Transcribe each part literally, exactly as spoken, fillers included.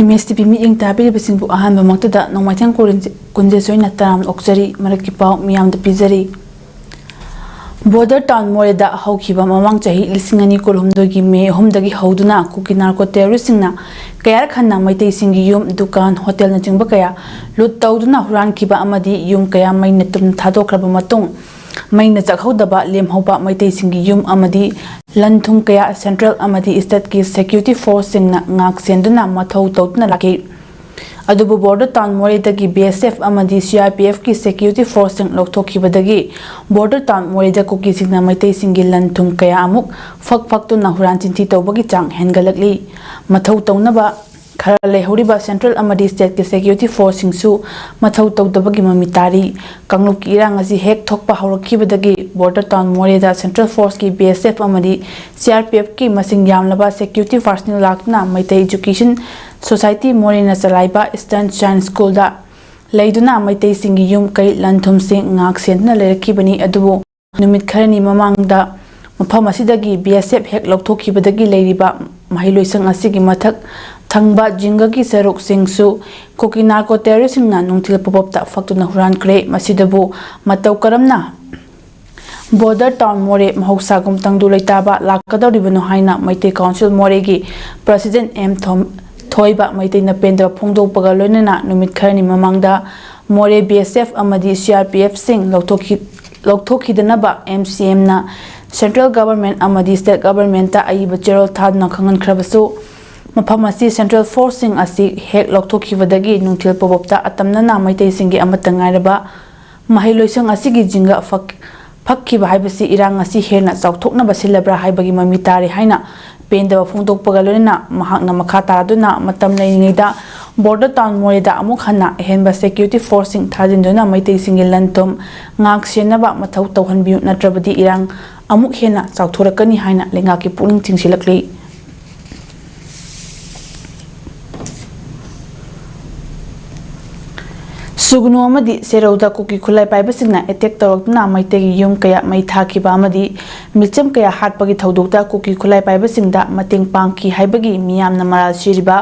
M ꯑꯦꯁ T V ꯃꯤꯠꯌꯦꯡ ꯇꯥꯕꯤꯔꯤꯕꯁꯤꯡꯕꯨ ꯑꯍꯥꯟꯕꯃꯛꯇꯗ ꯅꯣꯡꯃꯥꯏꯊꯦꯝ ꯀꯨꯟꯖꯦ-, ꯀꯨꯟꯖꯦꯁꯣꯏꯅ ꯇꯔꯥꯝꯅ ꯑꯣꯛꯆꯔꯤ꯫ ꯃꯔꯛꯀꯤ ꯄꯥꯎ ꯃꯤꯌꯥꯝꯗ ꯄꯤꯖꯔꯤ꯫ ꯕꯣꯔꯗꯔ ꯇꯥꯎꯟ ꯃꯣꯔꯦꯗ ꯍꯧꯈꯤꯕ ꯃꯃꯥꯡ ꯆꯍꯤ ꯂꯤꯁꯤꯡ ꯑꯅꯤ ꯀꯨꯟꯍꯨꯝꯗꯣꯏꯒꯤ ꯃꯦ ꯑꯍꯨꯝꯗꯒꯤ ꯍꯧꯗꯨꯅ ꯀꯨꯀꯤ ꯅꯥꯔꯀꯣ ꯇꯦꯔꯣꯔꯤꯁꯁꯤꯡꯅ ꯀꯌꯥꯔꯛ ꯍꯟꯅ ꯃꯩꯇꯩꯁꯤꯡꯒꯤ ꯌꯨꯝ, ꯗꯨꯀꯥꯟ, ꯍꯣꯇꯦꯜꯅꯆꯤꯡꯕ ꯀꯌꯥ ꯂꯨꯠ ꯇꯧꯗꯨꯅ ꯍꯨꯔꯥꯟꯈꯤꯕ ꯑꯃꯗꯤ ꯌꯨꯝ ꯀꯌꯥ ꯃꯩꯅ ꯇꯨꯝ ꯊꯥꯗꯣꯛꯈ꯭ꯔꯕ ꯃꯇꯨꯡ, ꯃꯩꯅ ꯆꯥꯛꯍꯧꯗꯕ ꯂꯦꯝꯍꯧꯕ ꯃꯩꯇꯩꯁꯤꯡꯒꯤ ꯌꯨꯝ ꯑꯃꯗꯤ ꯂꯟ ꯊꯨꯝ ꯀꯌꯥ ꯁꯦꯟꯇ꯭ꯔꯦꯜ ꯑꯃꯗꯤ ꯁ꯭ꯇꯦꯠꯀꯤ ꯁꯦꯀ꯭ꯌꯨꯔꯤꯇꯤ ꯐꯣꯔꯁꯁꯤꯡꯅ ꯉꯥꯛ ꯁꯦꯟꯗꯨꯅ ꯃꯊꯧ ꯇꯧꯗꯨꯅ ꯂꯥꯛꯈꯤ꯫ ꯑꯗꯨꯕꯨ ꯕꯣꯔꯗꯔ ꯇꯥꯎꯟ ꯃꯣꯔꯦꯗꯒꯤ ꯕꯤ ꯑꯦꯁ ꯑꯦꯐ ꯑꯃꯗꯤ ꯁꯤ ꯑꯥꯔ ꯄꯤ ꯑꯦꯐꯀꯤ ꯁꯦꯀ꯭ꯌꯨꯔꯤꯇꯤ ꯐꯣꯔꯁꯁꯤꯡ ꯂꯧꯊꯣꯛꯈꯤꯕꯗꯒꯤ ꯕꯣꯔꯗꯔ ꯇꯥꯎꯟ ꯃꯣꯔꯦꯗ ꯀꯨꯀꯤꯁꯤꯡꯅ ꯃꯩꯇꯩꯁꯤꯡꯒꯤ ꯂꯟ ꯊꯨꯝ ꯀꯌꯥ ꯑꯃꯨꯛ ꯐꯛ ꯐꯛꯇꯨꯅ ꯍꯨꯔꯥꯟ ꯆꯤꯟꯊꯤ ꯇꯧꯕꯒꯤ ꯆꯥꯡ ꯍꯦꯟꯒꯠꯂꯛꯂꯤ꯫ ꯃꯊꯧ ꯇꯧꯅꯕ ꯈꯔ ꯂꯩꯍꯧꯔꯤꯕ ꯁꯦꯟꯇ꯭ꯔꯦꯜ ꯑꯃꯗꯤ ꯁ꯭ꯇꯦꯠꯀꯤ ꯁꯦꯀ꯭ꯌꯨꯔꯤꯇꯤ ꯐꯣꯔꯁꯁꯤꯡꯁꯨ ꯃꯊꯧ ꯇꯧꯗꯕꯒꯤ ꯃꯃꯤ ꯇꯥꯔꯤ꯫ ꯀꯥꯡꯂꯨꯞꯀꯤ ꯏꯔꯥꯡ ꯑꯁꯤ ꯍꯦꯛ ꯊꯣꯛꯄ ꯍꯧꯔꯛꯈꯤꯕꯗꯒꯤ ꯕꯣꯔꯗꯔ ꯇꯥꯎꯟ ꯃꯣꯔꯦꯗ ꯁꯦꯟꯇ꯭ꯔꯦꯜ ꯐꯣꯔꯁꯀꯤ ꯕꯤ ꯑꯦꯁ ꯑꯦꯐ ꯑꯃꯗꯤ ꯁꯤ ꯑꯥꯔ ꯄꯤ ꯑꯦꯐꯀꯤ ꯃꯁꯤꯡ ꯌꯥꯝꯂꯕ ꯁꯦꯀ꯭ꯌꯨꯔꯤꯇꯤ ꯄꯥꯔꯁꯅꯦꯜ ꯂꯥꯛꯇꯨꯅ ꯃꯩꯇꯩ ꯏꯖꯨꯀꯦꯁꯟ ꯁꯣꯁꯥꯏꯇꯤ ꯃꯣꯔꯦꯅ ꯆꯂꯥꯏꯕ ꯏꯁꯇꯔꯟ ꯁꯟ ꯁ꯭ꯀꯨꯜꯗ ꯂꯩꯗꯨꯅ ꯃꯩꯇꯩꯁꯤꯡꯒꯤ ꯌꯨꯝ ꯀꯩ ꯂꯟ ꯊꯨꯝꯁꯤꯡ ꯉꯥꯛ ꯁꯦꯟꯗꯨꯅ ꯂꯩꯔꯛꯈꯤꯕꯅꯤ꯫ ꯑꯗꯨꯕꯨ ꯅꯨꯃꯤꯠ ꯈꯔꯅꯤ ꯃꯃꯥꯡꯗ ꯃꯐꯝ ꯑꯁꯤꯗꯒꯤ ꯕꯤ ꯑꯦꯁ ꯑꯦꯐ ꯍꯦꯛ ꯂꯧꯊꯣꯛꯈꯤꯕꯗꯒꯤ ꯂꯩꯔꯤꯕ ꯃꯍꯩꯂꯣꯏꯁꯪ ꯑꯁꯤꯒꯤ ꯃꯊꯛ ꯊꯪꯕ ꯖꯤꯡꯒꯒꯤ ꯁꯔꯨꯛꯁꯤꯡꯁꯨ ꯀꯨꯀꯤ ꯅꯥꯔꯀꯣ ꯇꯦꯔꯣꯔꯤꯁꯁꯤꯡꯅ ꯅꯨꯡꯊꯤꯜ ꯄꯣꯞ ꯑꯞꯇ ꯐꯛꯇꯨꯅ ꯍꯨꯔꯥꯟꯈ꯭ꯔꯦ꯫ ꯃꯁꯤꯗꯕꯨ ꯃꯇꯧ ꯀꯔꯝꯅ ꯕꯣꯔꯗꯔ ꯇꯥꯎꯟ ꯃꯣꯔꯦ ꯃꯍꯧꯁꯥꯒꯨꯝ ꯇꯪꯗꯨ ꯂꯩꯇꯥꯕ ꯂꯥꯛꯀꯗꯧꯔꯤꯕꯅꯣ ꯍꯥꯏꯅ ꯃꯩꯇꯩ ꯀꯥꯎꯟꯁꯤꯜ ꯃꯣꯔꯦꯒꯤ ꯄ꯭ꯔꯁꯤꯗꯦꯟꯠ ꯑꯦꯝ ꯊꯣꯝ-, ꯊꯣꯏꯕ ꯃꯩꯇꯩꯅ ꯄꯦꯟꯗꯕ ꯐꯣꯡꯗꯣꯛꯄꯒ ꯂꯣꯏꯅꯅ ꯅꯨꯃꯤꯠ ꯈꯔꯅꯤ ꯃꯃꯥꯡꯗ ꯃꯣꯔꯦ ꯕꯤ ꯑꯦꯁ ꯑꯦꯐ ꯑꯃꯗꯤ ꯁꯤ ꯑꯥꯔ ꯄꯤ ꯑꯦꯐꯁꯤꯡ ꯂꯧꯊꯣꯛꯈꯤ-, ꯂꯧꯊꯣꯛꯈꯤꯗꯅꯕ ꯑꯦꯝ ꯁꯤ ꯑꯦꯝꯅ ꯁꯦꯟꯇ꯭ꯔꯦꯜ ꯒꯚꯔꯟꯃꯦꯟꯠ ꯑꯃꯗꯤ ꯁ꯭ꯇꯦꯠ ꯒꯚꯔꯟꯃꯦꯟꯠꯇ ꯑꯏꯕ ꯆꯦꯔꯣꯜ ꯊꯥꯗꯨꯅ ꯈꯪꯍꯟꯈ꯭ꯔꯕꯁꯨ, ꯃꯐꯝ ꯑꯁꯤ ꯁꯦꯟꯇ꯭ꯔꯦꯜ ꯐꯣꯔꯁꯁꯤꯡ ꯑꯁꯤ ꯍꯦꯛ ꯂꯧꯊꯣꯛꯈꯤꯕꯗꯒꯤ ꯅꯨꯡꯊꯤꯜ ꯄꯣꯞ ꯑꯞꯇ ꯑꯇꯝꯅꯅ ꯃꯩꯇꯩꯁꯤꯡꯒꯤ ꯑꯃꯠꯇ ꯉꯥꯏꯔꯕ ꯃꯍꯩꯂꯣꯏꯁꯪ ꯑꯁꯤꯒꯤ ꯖꯤꯡꯒ ꯐꯛ-, ꯐꯛꯈꯤꯕ ꯍꯥꯏꯕꯁꯤ ꯏꯔꯥꯡ ꯑꯁꯤ ꯍꯦꯟꯅ ꯆꯥꯎꯊꯣꯛꯅꯕ ꯁꯤꯜꯂꯕ꯭ꯔꯥ ꯍꯥꯏꯕꯒꯤ ꯃꯃꯤ ꯇꯥꯔꯦ ꯍꯥꯏꯅ ꯄꯦꯟꯗꯕ ꯐꯣꯡꯗꯣꯛꯄꯒ ꯂꯣꯏꯅꯅ ꯃꯍꯥꯛꯅ ꯃꯈꯥ ꯇꯥꯗꯨꯅ ꯃꯇꯝ ꯂꯩꯔꯤꯉꯩꯗ ꯕꯣꯔꯗꯔ ꯇꯥꯎꯟ ꯃꯣꯔꯦꯗ ꯑꯃꯨꯛ ꯍꯟꯅ ꯑꯍꯦꯟꯕ ꯁꯦꯀ꯭ꯌꯨꯔꯤꯇꯤ ꯐꯣꯔꯁꯁꯤꯡ ꯊꯥꯖꯤꯟꯗꯨꯅ ꯃꯩꯇꯩꯁꯤꯡꯒꯤ ꯂꯟ ꯊꯨꯝ ꯉꯥꯛ ꯁꯦꯟꯅꯕ ꯃꯊꯧ ꯇꯧꯍꯟꯕꯤꯌꯨ, ꯅꯠꯇ꯭ꯔꯕꯗꯤ ꯏꯔꯥꯡ ꯑꯃꯨꯛ ꯍꯦꯟꯅ ꯆꯥꯎꯊꯣꯔꯛꯀꯅꯤ ꯍꯥꯏꯅ ꯂꯩꯉꯥꯛꯀꯤ ꯄꯨꯛꯅꯤꯡ ꯆꯤꯡꯁꯤꯜꯂꯛꯂꯤ꯫ ꯁꯨꯒꯅꯨ ꯑꯃꯗꯤ ꯁꯦꯔꯧꯗ ꯀꯨꯀꯤ ꯈꯨꯠꯂꯥꯏ ꯄꯥꯏꯕꯁꯤꯡꯅ ꯑꯦꯇꯦꯛ ꯇꯧꯔꯛꯇꯨꯅ ꯃꯩꯇꯩꯒꯤ ꯌꯨꯝ ꯀꯌꯥ ꯃꯩ ꯊꯥꯈꯤꯕ ꯑꯃꯗꯤ ꯃꯤꯆꯝ ꯀꯌꯥ ꯍꯥꯠꯄꯒꯤ ꯊꯧꯗꯣꯛꯇ ꯀꯨꯀꯤ ꯈꯨꯠꯂꯥꯏ ꯄꯥꯏꯕꯁꯤꯡꯗ ꯃꯇꯦꯡ ꯄꯥꯡꯈꯤ ꯍꯥꯏꯕꯒꯤ ꯃꯤꯌꯥꯝꯅ ꯃꯔꯥꯜ ꯁꯤꯔꯤꯕ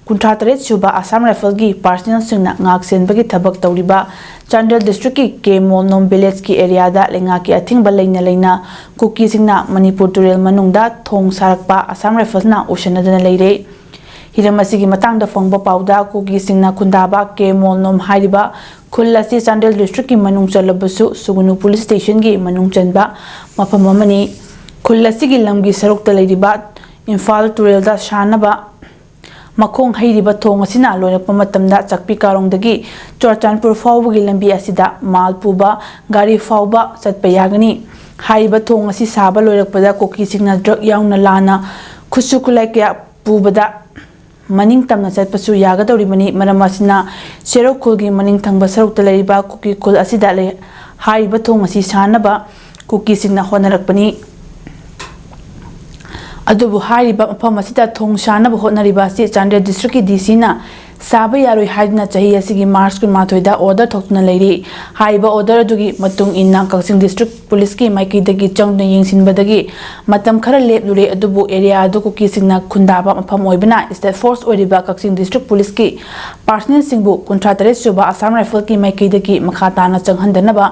ꯀꯨꯟꯊ꯭ꯔꯥ ꯇꯔꯦꯠ ꯁꯨꯕ Assam Riflesꯀꯤ personnelꯁꯤꯡꯅ ꯉꯥꯛ ꯁꯦꯟꯕꯒꯤ ꯊꯕꯛ ꯇꯧꯔꯤꯕ ꯆꯥꯟꯗꯦꯜ districtꯀꯤ ꯀꯦ ꯃꯣꯜꯅꯣꯝ villageꯀꯤ areaꯗ ꯂꯩꯉꯥꯛꯀꯤ ꯑꯊꯤꯡꯕ ꯂꯩꯅ ꯂꯩꯅ ꯀꯨꯀꯤꯁꯤꯡꯅ ꯃꯅꯤꯄꯨꯔ ꯇꯨꯔꯦꯜ ꯃꯅꯨꯡꯗ ꯊꯣꯡ ꯁꯥꯔꯛꯄ Assam Riflesꯅ ꯎꯁꯟꯅꯗꯨꯅ ꯂꯩꯔꯦ꯫ ꯍꯤꯔꯝ ꯑꯁꯤꯒꯤ ꯃꯇꯥꯡꯗ ꯐꯪꯕ ꯄꯥꯎꯗ, ꯀꯨꯀꯤꯁꯤꯡꯅ ꯈꯨꯟꯗꯥꯕ ꯀꯦ ꯃꯣꯜꯅꯣꯝ ꯍꯥꯏꯔꯤꯕ ꯈꯨꯜ ꯑꯁꯤ ꯆꯥꯟꯗꯦꯜ districtꯀꯤ ꯃꯅꯨꯡ ꯆꯜꯂꯕꯁꯨ, ꯁꯨꯒꯨꯅꯨ police stationꯒꯤ ꯃꯅꯨꯡ ꯆꯟꯕ ꯃꯐꯝ ꯑꯃꯅꯤ꯫ ꯈꯨꯜ ꯑꯁꯤꯒꯤ ꯂꯝꯒꯤ ꯁꯔꯨꯛꯇ ꯂꯩꯔꯤꯕ ꯏꯝꯐꯥꯜ ꯇꯨꯔꯦꯜꯗ ꯁꯥꯟꯅꯕ ꯃꯈꯣꯡ ꯍꯩꯔꯤꯕ ꯊꯣꯡ ꯑꯁꯤꯅ ꯂꯣꯏꯔꯛꯄ ꯃꯇꯝꯗ, ꯆꯥꯛꯄꯤ ꯀꯥꯔꯣꯡꯗꯒꯤ ꯆꯨꯔꯆꯥꯟꯄꯨꯔ ꯐꯥꯎꯕꯒꯤ ꯂꯝꯕꯤ ꯑꯁꯤꯗ ꯃꯥꯜ ꯄꯨꯕ ꯒꯥꯔꯤ ꯐꯥꯎꯕ ꯆꯠꯄ ꯌꯥꯒꯅꯤ꯫ ꯍꯥꯏꯔꯤꯕ ꯊꯣꯡ ꯑꯁꯤ ꯁꯥꯕ ꯂꯣꯏꯔꯛꯄꯗ, ꯀꯨꯀꯤꯁꯤꯡꯅ drug ꯌꯥꯎꯅ ꯂꯥꯟꯅ ꯈꯨꯠꯁꯨ ꯈꯨꯠꯂꯥꯏ ꯀꯌꯥ ꯄꯨꯕꯗ ꯃꯅꯤꯡ ꯇꯝꯅ ꯆꯠꯄꯁꯨ ꯌꯥꯒꯗꯧꯔꯤꯕꯅꯤ꯫ ꯃꯔꯝ ꯑꯁꯤꯅ, ꯁꯦꯔꯧ ꯈꯨꯜꯒꯤ ꯃꯅꯤꯡ ꯊꯪꯕ ꯁꯔꯨꯛꯇ ꯂꯩꯔꯤꯕ ꯀꯨꯀꯤ ꯈꯨꯜ ꯑꯁꯤꯗ ꯂꯩ-, ꯍꯥꯏꯔꯤꯕ ꯊꯣꯡ ꯑꯁꯤ ꯁꯥꯅꯕ ꯀꯨꯀꯤꯁꯤꯡꯅ ꯍꯣꯠꯅꯔꯛꯄꯅꯤ꯫ ꯑꯗꯨꯕꯨ ꯍꯥꯏꯔꯤꯕ ꯃꯐꯝ ꯑꯁꯤꯗ ꯊꯣꯡ ꯁꯥꯅꯕ ꯍꯣꯠꯅꯔꯤꯕ ꯑꯁꯤ ꯆꯥꯟꯗꯦꯜ districtꯀꯤ DCꯅ ꯁꯥꯕ ꯌꯥꯔꯣꯏ ꯍꯥꯏꯗꯨꯅ ꯆꯍꯤ ꯑꯁꯤꯒꯤ March ꯀꯨꯟꯃꯥꯊꯣꯏꯗ order ꯊꯣꯛꯇꯨꯅ ꯂꯩꯔꯤ꯫ ꯍꯥꯏꯔꯤꯕ order ꯑꯗꯨꯒꯤ ꯃꯇꯨꯡ ꯏꯟꯅ, ꯀꯛꯆꯤꯡ district policeꯀꯤ ꯃꯥꯏꯀꯩꯗꯒꯤ ꯆꯪꯗꯨꯅ ꯌꯦꯡꯁꯤꯟꯕꯗꯒꯤ ꯃꯇꯝ ꯈꯔ ꯂꯦꯞꯂꯨꯔꯦ, ꯑꯗꯨꯕꯨ area ꯑꯗꯨ ꯀꯨꯀꯤꯁꯤꯡꯅ ꯈꯨꯟꯗꯥꯕ ꯃꯐꯝ ꯑꯣꯏꯕꯅ, state force ꯑꯣꯏꯔꯤꯕ ꯀꯛꯆꯤꯡ district policeꯀꯤ personnelꯁꯤꯡꯕꯨ ꯀꯨꯟꯊ꯭ꯔꯥ ꯇꯔꯦꯠ ꯁꯨꯕ Assam Riflesꯀꯤ ꯃꯥꯏꯀꯩꯗꯒꯤ ꯃꯈꯥ ꯇꯥꯅ ꯆꯪꯍꯟꯗꯅꯕ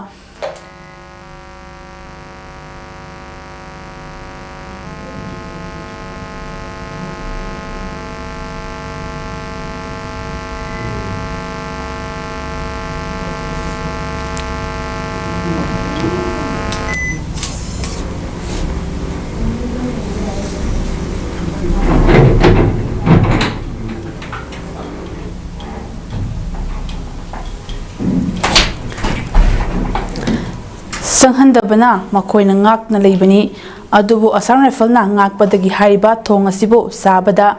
ꯆꯪꯍꯟꯗꯕꯅ ꯃꯈꯣꯏꯅ ꯉꯥꯛꯅ ꯂꯩꯕꯅꯤ꯫ ꯑꯗꯨꯕꯨ Assam Riflesꯅ ꯉꯥꯛꯄꯗꯒꯤ ꯍꯥꯏꯔꯤꯕ ꯊꯣꯡ ꯑꯁꯤꯕꯨ ꯁꯥꯕꯗ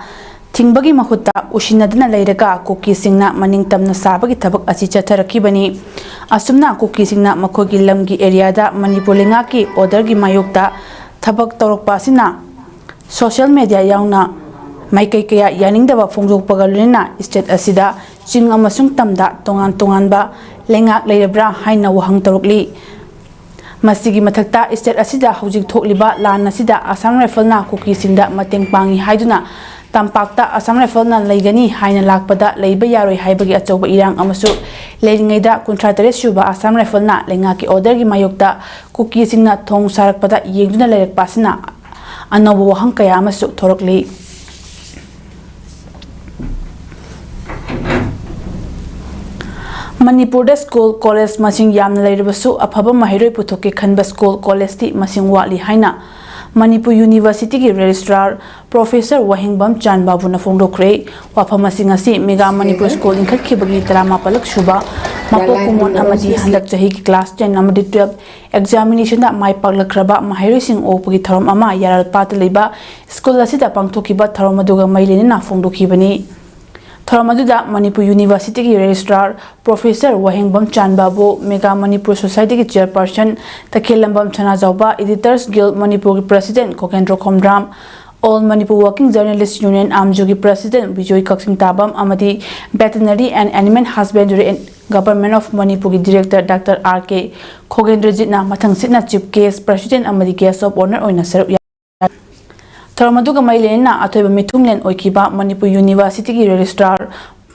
ꯊꯤꯡꯕꯒꯤ ꯃꯍꯨꯠꯇ ꯎꯁꯤꯟꯅꯗꯨꯅ ꯂꯩꯔꯒ ꯀꯨꯀꯤꯁꯤꯡꯅ ꯃꯅꯤꯡ ꯇꯝꯅ ꯁꯥꯕꯒꯤ ꯊꯕꯛ ꯑꯁꯤ ꯆꯠꯊꯔꯛꯈꯤꯕꯅꯤ꯫ ꯑꯁꯨꯝꯅ ꯀꯨꯀꯤꯁꯤꯡꯅ ꯃꯈꯣꯏꯒꯤ ꯂꯝꯒꯤ areaꯗ ꯃꯅꯤꯄꯨꯔ ꯂꯩꯉꯥꯛꯀꯤ orderꯒꯤ ꯃꯥꯌꯣꯛꯇ ꯊꯕꯛ ꯇꯧꯔꯛꯄ ꯑꯁꯤꯅ social media ꯌꯥꯎꯅ ꯃꯥꯏꯀꯩ ꯀꯌꯥ ꯌꯥꯅꯤꯡꯗꯕ ꯐꯣꯡꯗꯣꯛꯄꯒ ꯂꯣꯏꯅꯅ state ꯑꯁꯤꯗ ꯆꯤꯡ ꯑꯃꯁꯨꯡ ꯇꯝꯗ ꯇꯣꯉꯥꯟ ꯇꯣꯉꯥꯟꯕ ꯂꯩꯉꯥꯛ ꯂꯩꯔꯕ꯭ꯔꯥ ꯍꯥꯏꯅ ꯋꯥꯍꯪ ꯇꯧꯔꯛꯂꯤ꯫ ꯃꯁꯤꯒꯤ ꯃꯊꯛꯇ, state ꯑꯁꯤꯗ ꯍꯧꯖꯤꯛ ꯊꯣꯛꯂꯤꯕ ꯂꯥꯟ ꯑꯁꯤꯗ Assam Riflesꯅ ꯀꯨꯀꯤꯁꯤꯡꯗ ꯃꯇꯦꯡ ꯄꯥꯡꯏ ꯍꯥꯏꯗꯨꯅ ꯇꯝꯄꯥꯛꯇ ꯑꯁꯥꯝ ꯔꯥꯏꯐꯜꯅ ꯂꯩꯒꯅꯤ ꯍꯥꯏꯅ ꯂꯥꯛꯄꯗ ꯂꯩꯕ ꯌꯥꯔꯣꯏ ꯍꯥꯏꯕꯒꯤ ꯑꯆꯧꯕ ꯏꯔꯥꯡ ꯑꯃꯁꯨ ꯂꯩꯔꯤꯉꯩꯗ, ꯀꯨꯟꯊ꯭ꯔꯥ ꯇꯔꯦꯠ ꯁꯨꯕ ꯑꯁꯥꯝ ꯔꯥꯏꯐꯜꯅ ꯂꯩꯉꯥꯛꯀꯤ orderꯒꯤ ꯃꯥꯌꯣꯛꯇ ꯀꯨꯀꯤꯁꯤꯡꯅ ꯊꯣꯡ ꯁꯥꯔꯛꯄꯗ ꯌꯦꯡꯗꯨꯅ ꯂꯩꯔꯛꯄ ꯑꯁꯤꯅ ꯑꯅꯧꯕ ꯋꯥꯍꯪ ꯀꯌꯥ ꯑꯃꯁꯨ ꯊꯣꯔꯛꯂꯤ꯫ ꯃꯅꯤꯄꯨꯔꯗ ꯁ꯭ꯀꯨꯜ, ꯀꯣꯂꯦꯖ ꯃꯁꯤꯡ ꯌꯥꯝꯅ ꯂꯩꯔꯕꯁꯨ ꯑꯐꯕ ꯃꯍꯩꯔꯣꯏ ꯄꯨꯊꯣꯛꯀꯦ ꯈꯟꯕ ꯁ꯭ꯀꯨꯜ, ꯀꯣꯂꯦꯖꯇꯤ ꯃꯁꯤꯡ ꯋꯥꯠꯂꯤ ꯍꯥꯏꯅ ꯃꯅꯤꯄꯨꯔ ꯌꯨꯅꯤꯚꯔꯁꯤꯇꯤꯒꯤ ꯔꯦꯖꯤꯁꯇ꯭ꯔꯥꯔ ꯄ꯭ꯔꯣꯐꯦꯁꯔ ꯋꯥꯍꯦꯡꯕꯝ ꯆꯥꯟꯕꯥꯕꯨꯅ ꯐꯣꯡꯗꯣꯛꯈ꯭ꯔꯦ꯫ ꯋꯥꯐꯝ ꯑꯁꯤꯡ ꯑꯁꯤ ꯃꯦꯒꯥ ꯃꯅꯤꯄꯨꯔ ꯁ꯭ꯀꯨꯜ ꯂꯤꯡꯈꯠꯈꯤꯕꯒꯤ ꯇꯔꯥꯃꯥꯄꯜꯂꯛ ꯁꯨꯕ ꯃꯄꯣꯛ ꯀꯨꯝꯑꯣꯟ ꯑꯃꯗꯤ ꯍꯟꯗꯛ ꯆꯍꯤꯒꯤ class ten ꯑꯃꯗꯤ twelve examinationꯗ ꯃꯥꯏ ꯄꯥꯛꯂꯛꯈ꯭ꯔꯕ ꯃꯍꯩꯔꯣꯏꯁꯤꯡ ꯑꯣꯛꯄꯒꯤ ꯊꯧꯔꯝ ꯑꯃ ꯌꯥꯔꯜꯄꯥꯠꯇ ꯂꯩꯕ ꯁ꯭ꯀꯨꯜ ꯑꯁꯤꯗ ꯄꯥꯡꯊꯣꯛꯈꯤꯕ ꯊꯧꯔꯝ ꯑꯗꯨꯒ ꯃꯔꯤ ꯂꯩꯅꯅ ꯐꯣꯡꯗꯣꯛꯈꯤꯕꯅꯤ꯫ ꯊꯧꯔꯝ ꯑꯗꯨꯗ ꯃꯅꯤꯄꯨꯔ ꯌꯨꯅꯤꯚꯔꯁꯤꯇꯤꯒꯤ registrar professor Wahengbam Chanbabu, mega Manipur ꯁꯣꯁꯥꯏꯇꯤꯒꯤ chairperson Takhellambam Sanajaoba, Editors Guild ꯃꯅꯤꯄꯨꯔꯒꯤ president Khogendro Khomdram, All Manipur Working Journalist Union, ꯑꯥꯝꯖꯨꯒꯤ ꯄ꯭ꯔꯁꯤꯗꯦꯟꯠ ꯕꯤꯖꯣꯏ ꯀꯛꯆꯤꯡ ꯇꯥꯕꯝ ꯑꯃꯗꯤ Veterinary and Animal Husbandry and Government of ꯃꯅꯤꯄꯨꯔꯒꯤ ꯗꯤꯔꯦꯛꯇꯔ ꯗꯥꯛꯇꯔ ꯑꯥꯔ ꯀꯦ ꯈꯣꯒꯦꯟꯗ꯭ꯔꯖꯤꯠꯅ ꯃꯊꯪꯁꯤꯠꯅ ꯆꯤꯐ ꯒꯦꯁ꯭ꯠ, ꯄ꯭ꯔꯁꯤꯗꯦꯟꯠ ꯑꯃꯗꯤ guest of honour ꯑꯣꯏꯅ ꯁꯔꯨꯛ ꯌꯥꯏ꯫ ꯊꯧꯔꯝ ꯑꯗꯨꯒ ꯃꯔꯤ ꯂꯩꯅꯅ ꯑꯊꯣꯏꯕ ꯃꯤꯊꯨꯡꯂꯦꯟ ꯑꯣꯏꯈꯤꯕ ꯃꯅꯤꯄꯨꯔ ꯌꯨꯅꯤꯚꯔꯁꯤꯇꯤꯒꯤ ꯔꯦꯖꯤꯁꯇ꯭ꯔꯥꯔ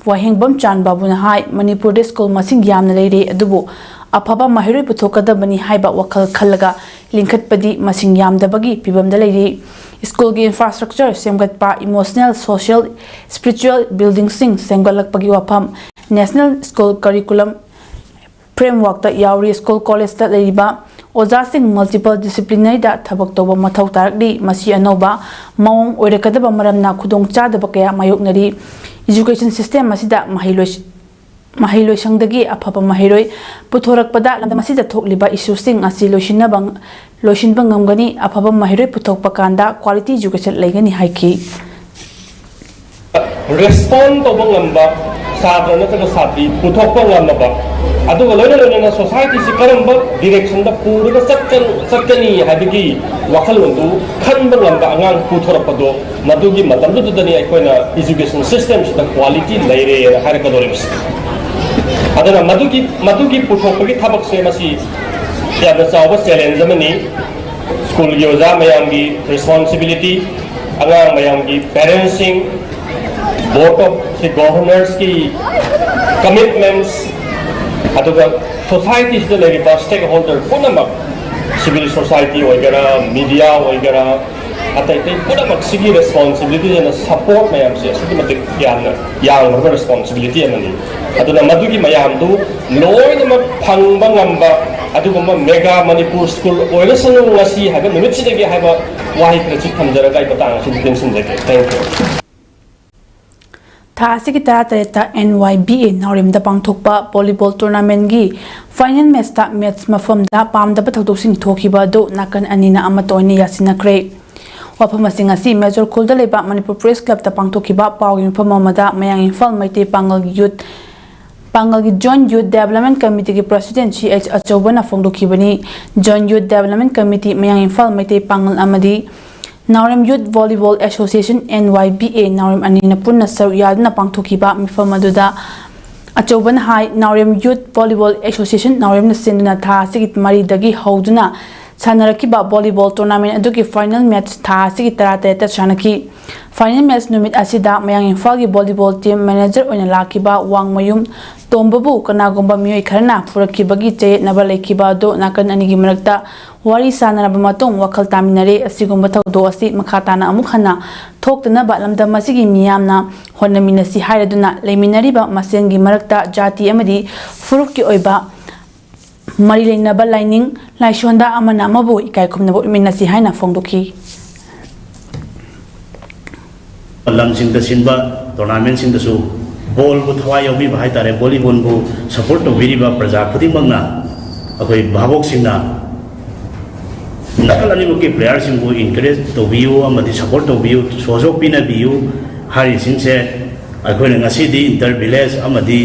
ꯋꯥꯍꯦꯡꯕꯝ ꯆꯥꯟꯕꯥꯕꯨꯅ ꯍꯥꯏ, ꯃꯅꯤꯄꯨꯔꯗ ꯁ꯭ꯀꯨꯜ ꯃꯁꯤꯡ ꯌꯥꯝꯅ ꯂꯩꯔꯦ, ꯑꯗꯨꯕꯨ ꯑꯐꯕ ꯃꯍꯩꯔꯣꯏ ꯄꯨꯊꯣꯛꯀꯗꯕꯅꯤ ꯍꯥꯏꯕ ꯋꯥꯈꯜ ꯈꯜꯂꯒ ꯂꯤꯡꯈꯠꯄꯗꯤ ꯃꯁꯤꯡ ꯌꯥꯝꯗꯕꯒꯤ ꯐꯤꯕꯝꯗ ꯂꯩꯔꯤ꯫ ꯁ꯭ꯀꯨꯜꯒꯤ infrastructure ꯁꯦꯝꯒꯠꯄ, emotional, social, spiritual buildingꯁꯤꯡ ꯁꯦꯝꯒꯠꯂꯛꯄꯒꯤ ꯋꯥꯐꯝ, National School Curriculum frameworkꯇ ꯌꯥꯎꯔꯤ꯫ ꯁ꯭ꯀꯨꯜ, ꯀꯣꯂꯦꯖꯇ ꯂꯩꯔꯤꯕ ꯑꯣꯖꯥꯁꯤꯡ multiple disciplinaryꯗ ꯊꯕꯛ ꯇꯧꯕ ꯃꯊꯧ ꯇꯥꯔꯛꯂꯤ꯫ ꯃꯁꯤ ꯑꯅꯧꯕ ꯃꯑꯣꯡ ꯑꯣꯏꯔꯛꯀꯗꯕ ꯃꯔꯝꯅ ꯈꯨꯗꯣꯡꯆꯥꯗꯕ ꯀꯌꯥ ꯃꯥꯌꯣꯛꯅꯔꯤ꯫ Education system ꯑꯁꯤꯗ ꯃꯍꯩ ꯂꯣꯏꯁ-, ꯃꯍꯩ ꯂꯣꯏꯁꯪꯗꯒꯤ ꯑꯐꯕ ꯃꯍꯩꯔꯣꯏ ꯄꯨꯊꯣꯔꯛꯄꯗ ꯂꯝꯗꯝ ꯑꯁꯤꯗ ꯊꯣꯛꯂꯤꯕ issueꯁꯤꯡ ꯑꯁꯤ ꯂꯣꯏꯁꯤꯟꯅꯕ, ꯂꯣꯏꯁꯤꯟꯕ ꯉꯝꯒꯅꯤ꯫ ꯑꯐꯕ ꯃꯍꯩꯔꯣꯏ ꯄꯨꯊꯣꯛꯄ ꯀꯥꯟꯗ quality education ꯂꯩꯒꯅꯤ ꯍꯥꯏꯈꯤ꯫ Respond ꯇꯧꯕ ꯉꯝꯕ ꯁꯥꯇ꯭ꯔ ꯅꯠꯇ꯭ꯔꯒ ꯁꯥꯇ꯭ꯔꯤ ꯄꯨꯊꯣꯛꯄ ꯉꯝꯃꯕ, ꯑꯗꯨꯒ ꯂꯣꯏꯅ ꯂꯣꯏꯅꯅ societyꯁꯤ ꯀꯔꯝꯕ directionꯗ ꯄꯨꯔꯒ ꯆꯠꯀ-, ꯆꯠꯀꯅꯤ ꯍꯥꯏꯕꯒꯤ ꯋꯥꯈꯜꯂꯣꯟꯗꯨ ꯈꯟꯕ ꯉꯝꯕ ꯑꯉꯥꯡ ꯄꯨꯊꯣꯔꯛꯄꯗꯣ, ꯃꯗꯨꯒꯤ ꯃꯇꯝꯗꯨꯗꯅꯤ ꯑꯩꯈꯣꯏꯅ education systemꯁꯤꯗ quality ꯂꯩꯔꯦꯅ ꯍꯥꯏꯔꯛꯀꯗꯧꯔꯤꯕꯁꯦ꯫ ꯑꯗꯨꯅ ꯃꯗꯨꯒꯤ, ꯃꯗꯨꯒꯤ ꯄꯨꯊꯣꯛꯄꯒꯤ ꯊꯕꯛꯁꯦ ꯃꯁꯤ ꯌꯥꯝꯅ ꯆꯥꯎꯕ challenge ꯑꯃꯅꯤ꯫ ꯁ꯭ꯀꯨꯜꯒꯤ ꯑꯣꯖꯥ ꯃꯌꯥꯝꯒꯤ responsibility, ꯑꯉꯥꯡ ꯃꯌꯥꯝꯒꯤ ꯄꯦꯔꯦꯟꯁꯁꯤꯡ, ꯕꯣꯔꯗ ꯑꯣꯐ ꯁꯤ ꯒꯣꯚꯔꯅꯔꯁꯀꯤ ꯀꯃꯤꯠꯃꯦꯟꯁ, ꯑꯗꯨꯒ ꯁꯣꯁꯥꯏꯇꯤꯁꯤꯗ ꯂꯩꯔꯤꯕ ꯁ꯭ꯇꯦꯛ ꯍꯣꯜꯗꯔ ꯄꯨꯝꯅꯃꯛ, ꯁꯤꯚꯤꯜ ꯁꯣꯁꯥꯏꯇꯤ ꯑꯣꯏꯒꯦꯔꯥ, ꯃꯤꯗꯤꯌꯥ ꯑꯣꯏꯒꯦꯔꯥ, ꯑꯇꯩ ꯑꯇꯩ ꯄꯨꯝꯅꯃꯛꯁꯤꯒꯤ ꯔꯦꯁꯄꯣꯟꯁꯤꯕꯤꯂꯤꯇꯤ ꯑꯣꯏꯅ ꯁꯄꯣꯔꯠ ꯃꯌꯥꯝꯁꯦ ꯑꯁꯨꯛꯀꯤ ꯃꯇꯤꯛ ꯌꯥꯝꯅ ꯌꯥꯝꯈ꯭ꯔꯕ ꯔꯦꯁꯄꯣꯟꯁꯤꯕꯤꯂꯤꯇꯤ ꯑꯃꯅꯤ꯫ ꯑꯗꯨꯅ ꯃꯗꯨꯒꯤ ꯃꯌꯥꯝꯗꯨ ꯂꯣꯏꯅꯃꯛ ꯐꯪꯕ ꯉꯝꯕ ꯑꯗꯨꯒꯨꯝꯕ ꯃꯦꯒꯥ ꯃꯅꯤꯄꯨꯔ ꯁ꯭ꯀꯨꯜ ꯑꯣꯏꯔꯁꯅꯨ ꯉꯁꯤ ꯍꯥꯏꯕ ꯅꯨꯃꯤꯠꯁꯤꯗꯒꯤ ꯍꯥꯏꯕ ꯋꯥꯍꯩ ꯈꯔꯁꯤ ꯊꯝꯖꯔꯒ ꯑꯩ ꯃꯇꯥꯡ ꯑꯁꯤꯗ ꯇꯦꯟꯁꯤꯟꯖꯒꯦ꯫ Thank you꯫ ꯊꯥ ꯑꯁꯤꯒꯤ ꯇꯔꯥꯇꯔꯦꯠꯇ ꯑꯦꯟ ꯋꯥꯏ ꯕꯤ ꯑꯦ ꯅꯥꯎꯔꯦꯝꯗ ꯄꯥꯡꯊꯣꯛꯄ ꯚꯣꯂꯤꯕꯣꯜ ꯇꯣꯔꯅꯥꯃꯦꯟꯒꯤ ꯐꯥꯏꯅꯦꯜ ꯃꯦꯠꯁꯇ ꯃꯦꯠꯁ ꯃꯐꯝꯗ ꯄꯥꯝꯗꯕ ꯊꯧꯗꯣꯛꯁꯤꯡ ꯊꯣꯛꯈꯤꯕ ꯑꯗꯨ ꯅꯥꯀꯟ ꯑꯅꯤꯅ ꯑꯃꯠꯇ ꯑꯣꯏꯅ ꯌꯥꯁꯤꯟꯅꯈ꯭ꯔꯦ꯫ ꯋꯥꯐꯝ ꯑꯁꯤꯡ ꯑꯁꯤ ꯃꯦꯖꯣꯔ ꯈꯨꯜꯗ ꯂꯩꯕ ꯃꯅꯤꯄꯨꯔ ꯄ꯭ꯔꯦꯁ ꯀ꯭ꯂꯕꯇ ꯄꯥꯡꯊꯣꯛꯈꯤꯕ ꯄꯥꯎꯒꯤ ꯃꯤꯐꯝ ꯑꯃꯗ ꯃꯌꯥꯡ ꯏꯝꯐꯥꯜ ꯃꯩꯇꯩ ꯄꯥꯡꯒꯜꯒꯤ ꯌꯨꯠ ꯄꯥꯡꯒꯜꯒꯤ ꯖꯣꯏꯟ ꯌꯨꯠ ꯗꯦꯕꯂꯞꯃꯦꯟ ꯀꯃꯤꯇꯤꯒꯤ ꯄ꯭ꯔꯁꯤꯗꯦꯟ ꯁꯤ ꯑꯩꯆ ꯑꯆꯧꯕꯅ ꯐꯣꯡꯗꯣꯛꯈꯤꯕꯅꯤ꯫ Joint youth development committee Mayang Imphal Meitei Pangal ꯑꯃꯗꯤ Naorem youth volleyball association, N Y B A, Naorem ꯑꯅꯤꯅ ꯄꯨꯟꯅ ꯁꯔꯨꯛ ꯌꯥꯗꯨꯅ ꯄꯥꯡꯊꯣꯛꯈꯤꯕ ꯃꯤꯐꯝ ꯑꯗꯨꯗ ꯑꯆꯧꯕꯅ ꯍꯥꯏ, ꯅꯥꯎꯔꯦꯝ ꯌꯨꯠ ꯚꯣꯂꯤꯕꯣꯜ ꯑꯦꯁꯣꯁꯤꯌꯦꯁꯟ ꯅꯥꯎꯔꯦꯝꯅ ꯁꯤꯟꯗꯨꯅ ꯊꯥ ꯑꯁꯤꯒꯤ ꯃꯔꯤꯗꯒꯤ ꯍꯧꯗꯨꯅ ꯁꯥꯟꯅꯔꯛꯈꯤꯕ ꯚꯣꯂꯤꯕꯣꯜ ꯇꯣꯔꯅꯥꯃꯦꯟ ꯑꯗꯨꯒꯤ ꯐꯥꯏꯅꯦꯜ ꯃꯦꯠꯆ ꯊꯥ ꯑꯁꯤꯒꯤ ꯇꯔꯥꯇꯔꯦꯠꯇ ꯁꯥꯟꯅꯈꯤ꯫ ꯐꯥꯏꯅꯦꯜ ꯃꯦꯠꯆ ꯅꯨꯃꯤꯠ ꯑꯁꯤꯗ ꯃꯌꯥꯡ ꯏꯝꯐꯥꯜꯒꯤ ꯚꯣꯂꯤꯕꯣꯜ ꯇꯤꯝ ꯃꯦꯅꯦꯖꯔ ꯑꯣꯏꯅ ꯂꯥꯛꯈꯤꯕ ꯋꯥꯡꯃꯌꯨꯝ ꯇꯣꯝꯕꯕꯨ ꯀꯅꯥꯒꯨꯝꯕ ꯃꯤꯑꯣꯏ ꯈꯔꯅ ꯐꯨꯔꯛꯈꯤꯕꯒꯤ ꯆꯌꯦꯠꯅꯕ ꯂꯩꯈꯤꯕ ꯑꯗꯨ ꯅꯥꯀꯟ ꯑꯅꯤꯒꯤ ꯃꯔꯛꯇ ꯋꯥꯔꯤ ꯁꯥꯅꯔꯕ ꯃꯇꯨꯡ ꯋꯥꯈꯜ ꯇꯥꯃꯤꯟꯅꯔꯦ꯫ ꯑꯁꯤꯒꯨꯝꯕ ꯊꯧꯗꯣꯛ ꯑꯁꯤ ꯃꯈꯥ ꯇꯥꯅ ꯑꯃꯨꯛ ꯍꯟꯅ ꯊꯣꯛꯇꯅꯕ ꯂꯝꯗꯝ ꯑꯁꯤꯒꯤ ꯃꯤꯌꯥꯝꯅ ꯍꯣꯠꯅꯃꯤꯟꯅꯁꯤ ꯍꯥꯏꯔꯗꯨꯅ ꯂꯩꯃꯤꯟꯅꯔꯤꯕ ꯃꯁꯦꯟꯒꯤ ꯃꯔꯛꯇ ꯖꯥꯇꯤ ꯑꯃꯗꯤ ꯐꯨꯔꯨꯞꯀꯤ ꯑꯣꯏꯕ ꯃꯔꯤ ꯂꯩꯅꯕ ꯂꯥꯏꯅꯤꯡ ꯂꯥꯏꯁꯣꯟꯗ ꯑꯃꯅ ꯑꯃꯕꯨ ꯏꯀꯥꯏ ꯈꯨꯝꯅꯕ ꯎꯠꯃꯤꯟꯅꯁꯤ ꯍꯥꯏꯅ ꯐꯣꯡꯗꯣꯛꯈꯤ꯫ ꯂꯝꯁꯤꯡꯗ ꯁꯤꯟꯕ ꯇꯣꯔꯅꯥꯃꯦꯟꯁꯤꯡꯗꯁꯨ ꯕꯣꯜꯕꯨ ꯊꯋꯥꯏ ꯌꯥꯎꯕꯤꯕ ꯍꯥꯏꯇꯥꯔꯦ, ꯚꯣꯂꯤꯕꯣꯜꯕꯨ ꯁꯄꯣꯔꯠ ꯇꯧꯕꯤꯔꯤꯕ ꯄ꯭ꯔꯖꯥ ꯈꯨꯗꯤꯡꯃꯛꯅ, ꯑꯩꯈꯣꯏ ꯚꯥꯕꯣꯛꯁꯤꯡꯅ ꯅꯥꯀꯜ ꯑꯅꯤꯃꯛꯀꯤ ꯄ꯭ꯂꯦꯌꯥꯔꯁꯤꯡꯕꯨ ꯏꯟꯀꯔꯦꯖ ꯇꯧꯕꯤꯌꯨ ꯑꯃꯗꯤ ꯁꯄꯣꯔꯠ ꯇꯧꯕꯤꯌꯨ, ꯁꯣꯖꯣꯛ ꯄꯤꯅꯕꯤꯌꯨ ꯍꯥꯏꯔꯤꯁꯤꯡꯁꯦ ꯑꯩꯈꯣꯏꯅ ꯉꯁꯤꯗꯤ ꯏꯟꯇꯔ ꯚꯤꯂꯦꯖ ꯑꯃꯗꯤ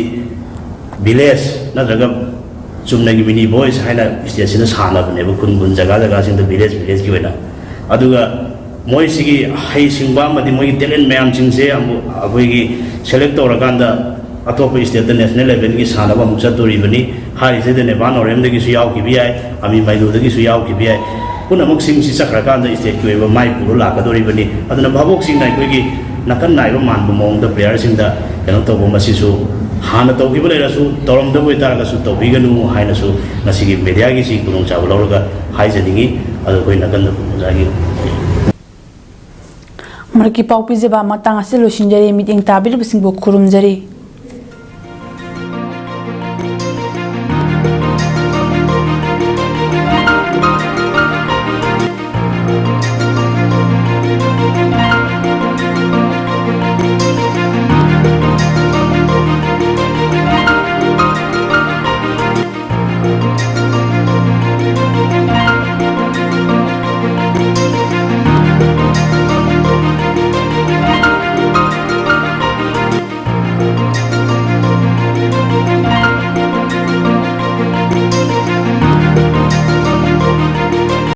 ꯚꯤꯂꯦꯖ ꯅꯠꯇ꯭ꯔꯒ ꯆꯨꯝꯅꯒꯤ ꯃꯤꯅꯤ ꯕꯣꯏꯁ ꯍꯥꯏꯅ ꯁ꯭ꯇꯦꯠꯁꯤꯗ ꯁꯥꯟꯅꯕꯅꯦꯕ, ꯈꯨꯟ ꯈꯨꯟ, ꯖꯒꯥ ꯖꯒꯥꯁꯤꯡꯗ, ꯚꯤꯂꯦꯖ ꯚꯤꯂꯦꯖꯀꯤ ꯑꯣꯏꯅ꯫ ꯑꯗꯨꯒ ꯃꯣꯏꯁꯤꯒꯤ ꯍꯩꯁꯤꯡꯕ ꯑꯃꯗꯤ ꯃꯣꯏꯒꯤ ꯇꯦꯂꯦꯟ ꯃꯌꯥꯝꯁꯤꯡꯁꯦ ꯑꯃꯨꯛ ꯑꯩꯈꯣꯏꯒꯤ ꯁꯦꯂꯦꯛ ꯇꯧꯔꯀꯥꯟꯗ ꯑꯇꯣꯞꯄ ꯁ꯭ꯇꯦꯠꯇ ꯅꯦꯁꯅꯦꯜ ꯂꯦꯚꯦꯜꯒꯤ ꯁꯥꯟꯅꯕ ꯑꯃꯨꯛ ꯆꯠꯇꯣꯔꯤꯕꯅꯤ꯫ ꯍꯥꯏꯔꯤꯁꯤꯗ ꯅꯦꯕꯥ ꯅꯣꯔꯦꯝꯗꯒꯤꯁꯨ ꯌꯥꯎꯈꯤꯕ ꯌꯥꯏ, ꯑꯃꯤ ꯃꯩꯗꯨꯗꯒꯤꯁꯨ ꯌꯥꯎꯈꯤꯕ ꯌꯥꯏ꯫ ꯄꯨꯝꯅꯃꯛꯁꯤꯡꯁꯤ ꯆꯠꯈ꯭ꯔꯀꯥꯟꯗ stateꯀꯤ ꯑꯣꯏꯕ ꯃꯥꯏ ꯄꯨꯔ ꯂꯥꯛꯀꯗꯧꯔꯤꯕꯅꯤ꯫ ꯑꯗꯨꯅ ꯚꯥꯕꯣꯛꯁꯤꯡꯅ ꯑꯩꯈꯣꯏꯒꯤ ꯅꯥꯀꯟ ꯅꯥꯏꯕ ꯃꯥꯟꯕ ꯃꯑꯣꯡꯗ playerꯁꯤꯡꯗ ꯀꯩꯅꯣ ꯇꯧꯕ, ꯃꯁꯤꯁꯨ ꯍꯥꯟꯅ ꯇꯧꯈꯤꯕ ꯂꯩꯔꯁꯨ, ꯇꯧꯔꯝꯗꯕ ꯑꯣꯏꯇꯥꯔꯒꯁꯨ ꯇꯧꯕꯤꯒꯅꯨ ꯍꯥꯏꯅꯁꯨ ꯉꯁꯤꯒꯤ mediaꯒꯤꯁꯤ ꯈꯨꯗꯣꯡꯆꯥꯕ ꯂꯧꯔꯒ ꯍꯥꯏꯖꯅꯤꯡꯉꯤ꯫ ꯑꯗꯣ ꯑꯩꯈꯣꯏ ꯅꯥꯀꯟꯗ ꯑꯣꯖꯥꯒꯤ ꯃꯔꯛꯀꯤ ꯄꯥꯎ ꯄꯤꯖꯕ ꯃꯇꯥꯡ ꯑꯁꯤ ꯂꯣꯏꯁꯤꯟꯖꯔꯦ꯫ ꯃꯤꯠꯌꯦꯡ ꯇꯥꯕꯤꯔꯤꯕꯁꯤꯡꯕꯨ ꯈꯨꯔꯨꯝꯖꯔꯤ꯫